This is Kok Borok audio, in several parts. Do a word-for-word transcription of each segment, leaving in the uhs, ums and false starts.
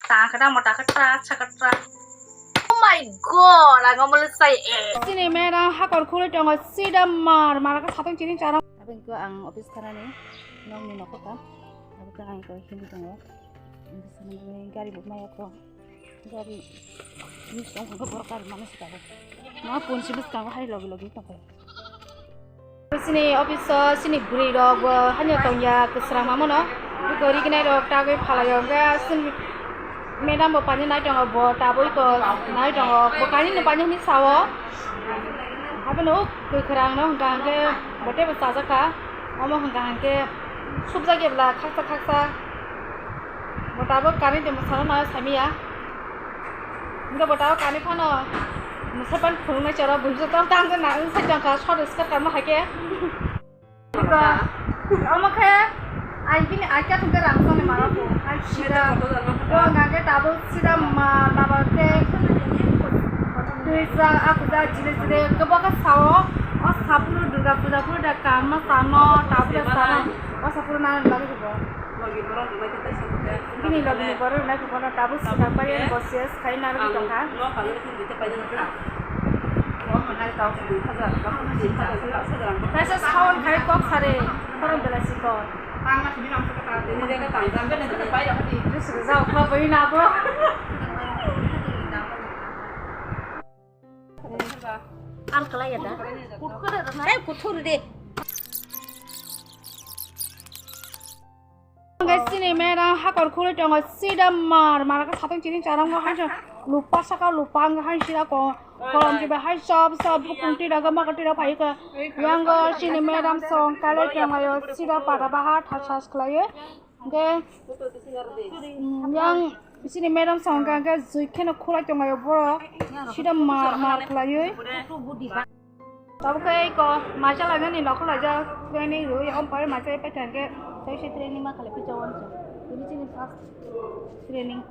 Tangkha tamo tangkha tra sakha tra. Oh my god, ang omo le sai e. Chini madam hakor khulwi tongo, sida mar, mar khe satung chini chara. Aboni ko ang office thanani nokni nokho ka. Abo khe ang ko hindi tongo. Hindi sanani gari bo maya ko. Gari ni tong ko borok gari mano sita bo. Ma punsi bwskango hai logi logi tongkha. Chini office o chini bwrwi rok bo hanya tongya kwsrang mamano. Bwkha rignai rok tagwi phalai o hwnkhe chini madam bo pani nai tongo, bo tabwi ko nai tongo, bo kainwi no pani hwnwi sao. Abono kwkhwrang no hwnkha hwnkhe bo teibo chajakha. Omo hwnkha hwnkhe subjak ya bwla khaksa khaksa. Bo tabuk kani de mwsalo na samiya. Hwnkhe bo tabuk kani phano mwsa pan phunuknai chwra bujo tong tang na wng sai tongkha short skirt kanma hai khe. Omo khe ai bini ai khe thungkhe rang songni mara bo. Ai sida. Bo hwnkha khe tabuk sida ma laba khe twi sa aku da jile jile kebo khe sao. O sapulu Durga puja puru da kanma sano tabuk da sano. O sapulu nana lagi bo. Bini logi ni borok rwnai khe bono tabuk swkang pai ani bo ses khai narwgwi tongkha. Kaisa sound khai kok sari, khorang belai sikon. Juice rwjak kha bai na bo. Ang kalai ya da. Hey, kuthur de. Guys, chini madam hakor khulwi tongo, sida mar, mar khe satung chini charang bo hai lupa saka lupa ang hai sida ko kolom kiba hai sob sob bukung tira ga maka tira phai ka. Yang go chini madam song kalai tongo, sida pada baha thas thas khlaiwi. Hwnkhe, mm, yang chini madam song hwnkha hwnkhe jui kheno khulai tonglaio borok. Sida mar mar khlaiwi. Tabuk khe eko maisa lainani nokhorlaijak training rwui, ompore maisa paikha hwnkhe tei se training ma khalai phi chawan se. Tini chini first training.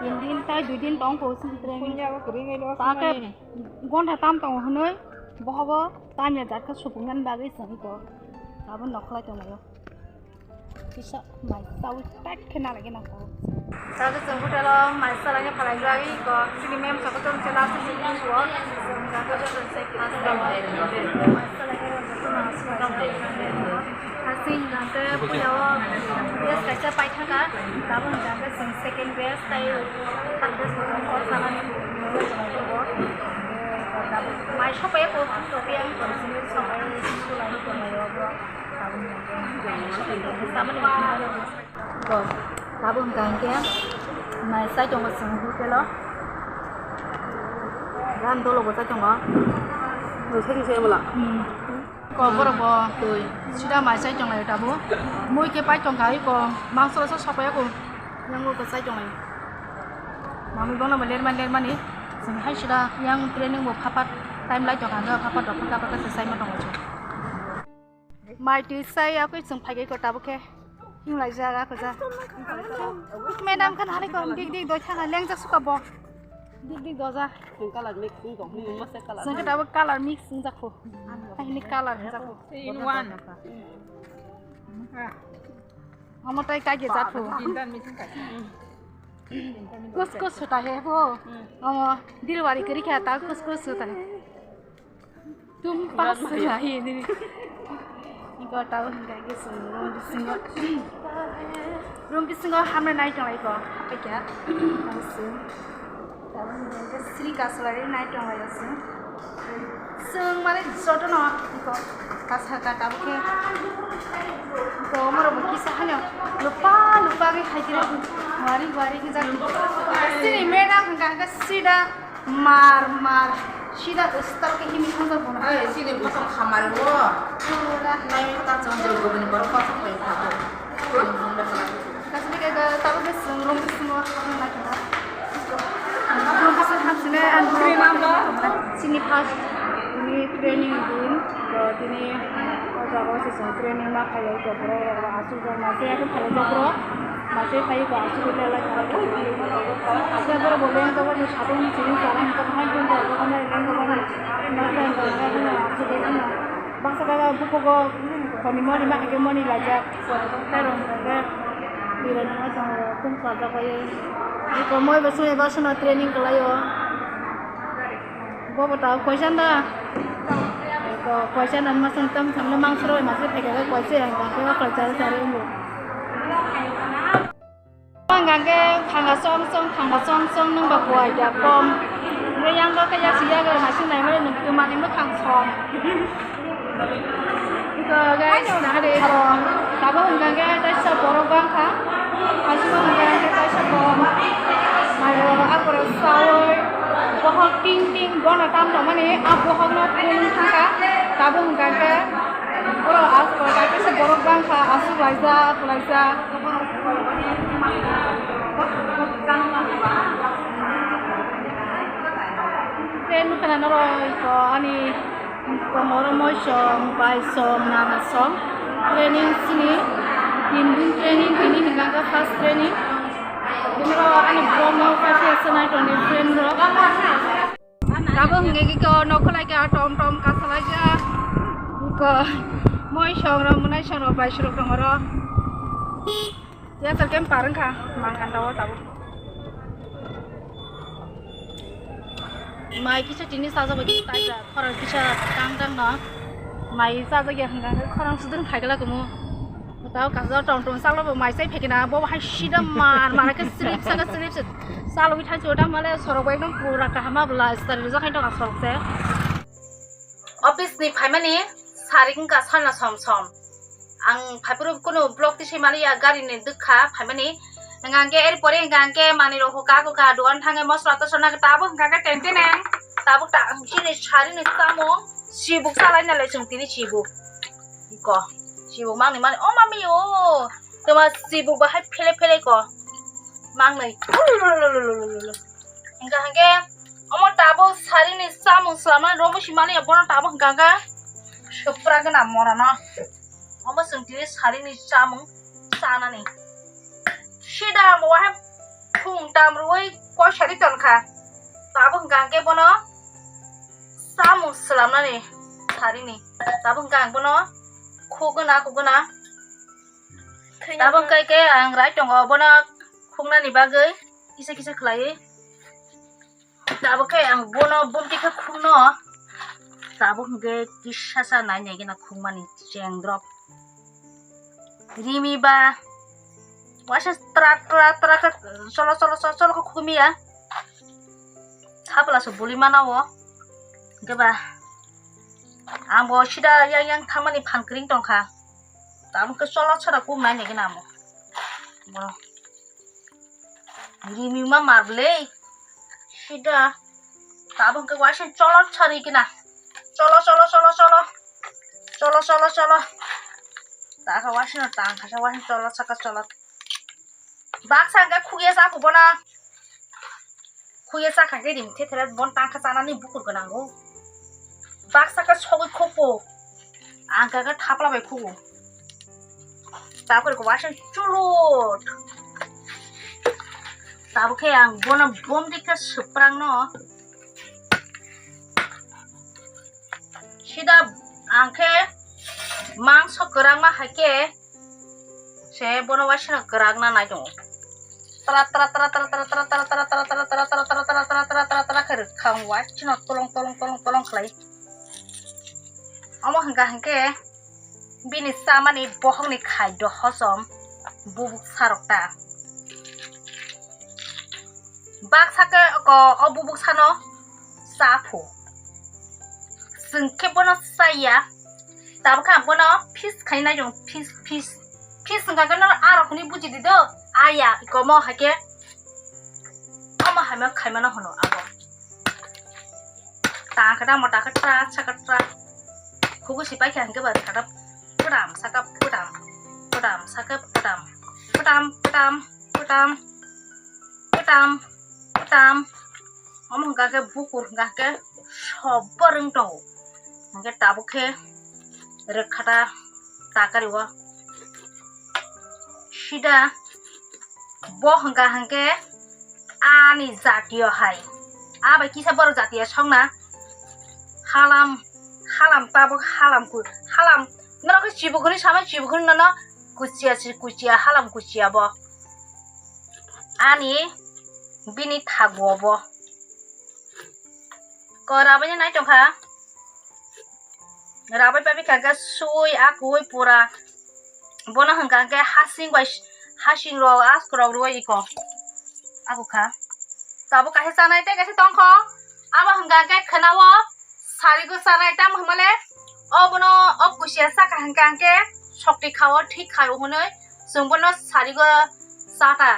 Tin din tai dui din tong kho chini training. Ta khe gonta tam tongo hwnwi bohogo tamya jat khe supungna bagwi chwng kho. Abo nokhorlai tonglaio. Kisa mai chawi tak khe nalai gana ko. Tabuk chwng hotel o mai salai khe phalai jagwi ko. Chini mem sabo chwng chela chwng chini ko. Chwng jaga chwng chwng sai khe mai salai khe joto ma salai khe. Asing jang khe puila o best kaisa paithaka. Tabuk jang khe chwng second best tai third best bo kok sanani. Mai sopai ko to khe ang ko chini sopai sulai ko mai o bro. Bo, tabuk hwnkha hwnkhe mai chai tongo chwng hotel o. Ram dolo bo chai tongo. Nung sai nung sai mala. Hmm. Ko borok bo twi sida mai chai tonglaio tabuk. Mui khe pai tongkha iko mangso rok sopai ko. Yang bo chai tonglaio. Mami bono bo lermani lermani. Chwng hai sida yang training bo phaphat time lai tongkha phaphat rok phaphat khe chai ma tongo chwng. Mai twi sai yakwi chwng phai khe tabuk khe hinglai jaga khe ja. Madam khe nari ko dik dik doi thana lengjak suka bo. Dik dik doja. Chwng color mix wng tong hwnwi masa color. Chwng khe tabuk color mix wng jak kho. Hai hwnwi color wng jak kho. Three in one. Omo tai kai khe jak kho. Tinta mix wng kai. Kus kus hota hai bo. Omo dilwari kari kha ta kus kus hota hai. Tum pas hai ni. Iko tau hingga ke sung room bisingo. Room bisingo hamna nai tong iko. Apa kya? Sung. Tau hingga ke Sri Kasulari nai tong lai sung. Sung mane joto no iko. Kasa ka tau ke. Iko moro bo kisa hanyo. Lupa lupa ke hai kira. Wari wari ke jak. Sri mena hingga ke sida. Mar, mar, sida ustal ke himi thangsa bono. Ai, sini bosong khamari wo. Pura. Nai ta chong jero gobini borok kosong pai thago. Kasli ke ga tabo ke sung rom ke sung wa khamna kha. Rom ke sung ham sine an. Sini number. Sini first. Ini training din. Tini o jaga o se chwng training ma khailai tongo borok rok aswk jon ma se yakhe khailai tongo borok ma se phai tongo aswk le lai khailai tongo aswk borok bo leng tongo ni satung ni sini chara hwn tongo hai tongo borok no leng tongo ni ma se tongo aswk le no baksa kaka bukugo khoni moni ma khe moni laijak tei rong khe birani ma tongo kum sajak bai. Komoi bo sumui bo sono training kalaio. Bobo ta koisa da. Ko koisa da masang tam samno mangsro masi phege koisa yang da ko koisa sari ungu. Ang gangge thanga song song, thanga song song nung ba buai da pom. Nung yang do kaya siya ga masi nai mare nung kemani mo thang song. Ito guys, nahari ito. Tabo hingga ke kaisa borok bangkha. Asimo hingga ke kaisa borok. Mayo akore sawi. Bohok ting ting gona tam tongmani, a bohokno phunung thangkha. Tabo hingga ke oro asukor kaisa borok bangkha, asuk laijak, laijak. Friend nukha na norok ito ani Komoro moisong, baisong, nanasong training sini, tin din training, tini hingka khe first training. Bini ulo ani vlog no kha khe se nai toni friend rok. Tabuk hingke khe ko nokho lai kha tom tom kasa lai kha. Ko moisong rok, mwnaisong rok, baisong rok tong oro. Yasar kem parang kha, mangkanta o tabuk. Mai kisa tini sajak bai taijak, khorang kisa tang tang no. Mai sajak ya hwnka khe khorang sudung phai gala kumu. Tao kaisa tong tong saklo bo mai sai phekina bo hai sida mar mar khe slip saka slip se. Salo bi thansi o tang male sorok bai ekdom pura kaham ma bla style rijak hai tong sorok se. Office ni phaimani sari wngkha sana som som. Ang phaiphuru kunu block tisai maliya gari ni dukha phaimani. Hingkha hingke er pore hingkha hingke manui rok hoka hoka dogan thange mosla toso nang tabuk hingkha hingke tente nang tabuk ta chini sari ni samung sibuk salai nalai chwng tini sibuk. Iko sibuk mangni mani o mami o toma sibuk bahai phele phele ko mangnai. Hingkha hingke omo tabuk sari ni samung swlamnai romo si maliya bono tabuk hingkha hingke supra gana morano. Omo chwng tini sari ni chamung chanani. Sida ang bo wahe phung tam rwui koi sari tonkha. Tabuk hingkha hingke bono chamung swlamnani sari ni. Tabuk hingkha ang bono khuguna khuguna. Tabuk hingkha hingke ang rai tongo bono khuknani bagwi kisa kisa khlaiwi. Tabuk khe ang bono bumti khe khukno. Tabuk hwnkhe kisa sa nai nai gana khukmani cheng drop. Rimi ba waisa tra tra tra khe cholo cholo cholo cholo khe khukmiya. Thapla se buli mana o. Hwnkhe ba ang bo sida yang yang thangmani phan kwrwng tongkha. Tabuk khe cholo chara khuk nai nai gana amo. Bo. Rimi ma mar bwle. Sida. Tabuk hwnkhe waisa cholo sari gana. Cholo, cholo, cholo, cholo. Cholo, cholo, cholo. Taka waisa no tang kha waisa cholo saka cholo. Baksa hwnkhe khukya sa kubono. Khukya sa kha khe rim the thele bon tang kha chanani bukur gwnango. Baksa khe sogwi khupo. Ang khe thapla bai khubo. Tabuk khe waisa chulot. Tabuk khe ang bono bom dikhe swprang no. Sida ang khe mangso kwrang ma hai khe se bono waisa no kwrang na nai tongo. Tra tra tra tra khe rwkha ang waisa no tolong tolong tolong tolong khlai. Omo hwnkha hwnkhe bini chamani bohokni khaidyo hosom bubuk sarok ta. Baksa khe ko o bubuk sano cha phu. Chwng khe bono chaya. Tabuk khe ang bono fis khai nai tongo, fis, fis. Fis wngkha khe norok arok hwnwi buji di do. Aya, ikomo hai khe omo hai ma khaimano hwno abo. Tang khe tamo ta khe tra saka tra. Khugu si pai khe hwnkhe ba kata pwtam saka pwtam. Pwtam saka pwtam. Pwtam, pwtam, pwtam. Pwtam, pwtam. Omo hwnkha khe bukur hwnkha khe sobbo rwng tongo. Hwnkhe tabuk khe rwkha ta takari o. Sida bo hwnkha hwnkhe ani jatiyo hai. A bai kisa borok jatiya songna. Halam, halam tabuk halam ku, halam. Norok khe chibuk hwnwi samai chibuk hwnwi nono kuchiya si kuchiya, halam kuchiya bo. Ani bini thago bo. Ko rabai nai tongkha. Rabai pabi kha khe sui akui pura. Bono hwnkha khe hasing bai, hasing rok aswk rok rwui iko. Ako kha. Tabuk kaisa chanai tei kaisa tongkho. Abo hwnkha khe khwnao sarigo chanai tamo hwnmale. Obono o kusia chakha hwnkha khe sokti khao thik khaio hwnwi chwng bono sarigo chata.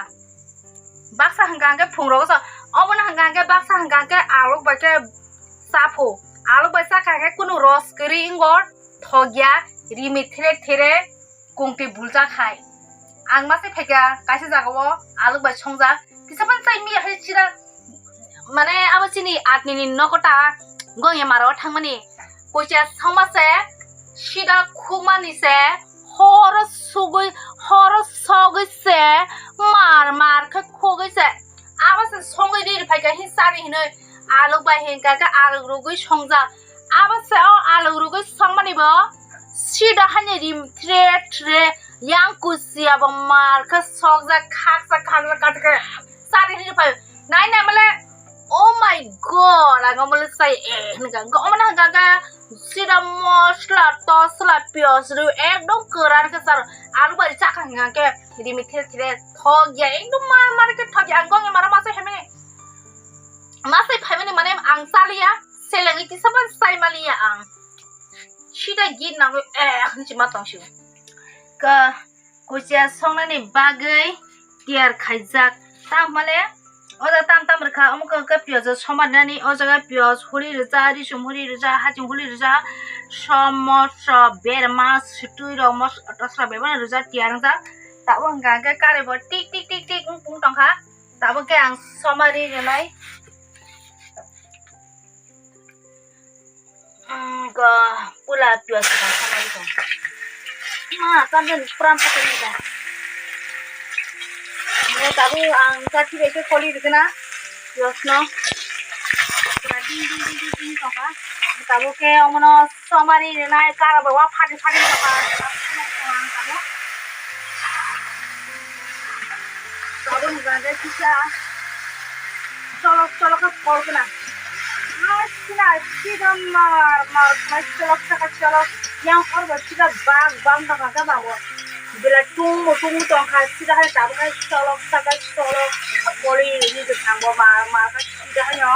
Baksa hwnkha khe phungrok sa, obono hwnkha khe baksa hwnkha khe alok bai khe chapho. Alok bai chakha khe kunu ros kwrwi wngor thokya rimi there there kungtwi buljak hai. Ang masai phaikha kaisa jagao alok bai songjak. Kisa phano chai miya hai chira mane abo chini atnini nogo ta gongya maro thangmani. Kuicha songma se sida khumani se horo sugui horo sogui se mar mar khe khogui se. Abo se songui ri phaikha hin sari hinui alok bai hinkha khe alok rugui songjak. Abo se o alok rugui songmani bo sida hani rim thre thre yang kusi abo mar khe sokjak khaksa khaksa khaksa khe sari hinui phai. Nai nai male, oh my God, ang omo le sai, eh, hinka, omo na hinka khe, sida mosla, tosla, piyaj, rw, ekdom kwran khe sar, alu bai chakha hinka khe, rimi thire thire thok ya, ekdom mar mar khe thok ya, ang gong ya maro ma sai phaimani, ma sai phaimani mane ang chaliya, seleng kisa ban sai maliya ang, sida git nangwi, eh, hinwi ma tong sio, ka, Kuchia songnani bagwi tiyar khaijak. Tamhole o jaga tam tam rwkha, omo khe piyaj somarnani, o jaga piyaj huri rijak, risum huri rijak, haching huri rijak, som, mosla, berma, swtwi rok, mosla, tosla bebak rijak, tiyar wngjak. Tabuk hwnkha hwnkhe karwi bo tik tik tik tik wng tongkha. Tabuk khe ang somari rwnai. Go pula piyaj rok samai tong. Ma tamjani pran pakai ni ta. Mo tabu ang kati bai khe koli rikna piyaj no. Pura ding ding ding ding ding tongkha. Tabu khe omono somari rinai kara bai wa phadi phadi tongkha. Tabu ni bagwi kisa cholok cholok khe kol gana. Asina sida mar mar khai cholok saka cholok. Yang hor bo sida bang bang tongkha khe bago. Belai tung bo tung tongkha sida hai tabuk hai cholok saka cholok. Koli ni bwskango mar mar khai sida hai no.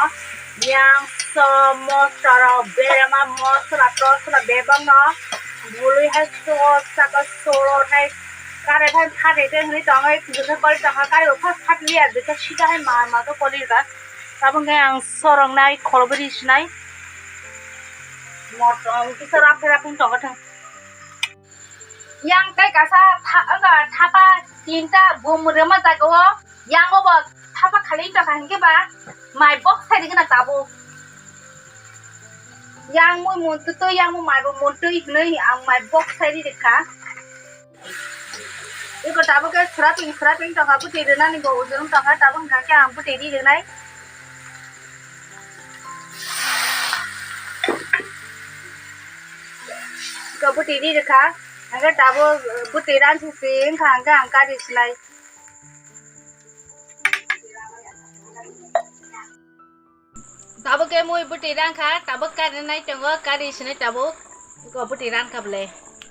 Yang so mosla rok berma mosla tosla bebak no. Bului hai cholok saka cholok hai. Kare phai phatwi tei hwnwi tongwi, bwkha kori tongkha, kare bo phai phatliya, bwkha sida hai mar mar khe kori rwkha. Tabuk khe ang soroknai, kholobwi ri sinai. Motom kisa raphe raphe wng tongkha thung. Yang tei kasa tha-, wngkha thapa tinta bum rwma jaga o, yang o bo thapa khali wng tongkha hinkhe ba mai bok sai rwgwna tabuk. Yang mui muntwi twi, yang mui mai bo muntwi hwnwi ang mai bok sai ri rwkha. Iko tabuk khe sraping sraping tongkha, bwtwi rwnani bo ujung tongkha, tabuk hwnkha khe ang bwtwi ri rwnai. Iko bwtwi ri rwkha, hwnkhe tabuk bwtwi ran sisi wngkha, hwnkhe ang kari sinai. Tabuk khe mui bwtwi rang kha, tabuk kari nai tongo, kari sinai tabuk. Iko bwtwi rang kha bwle.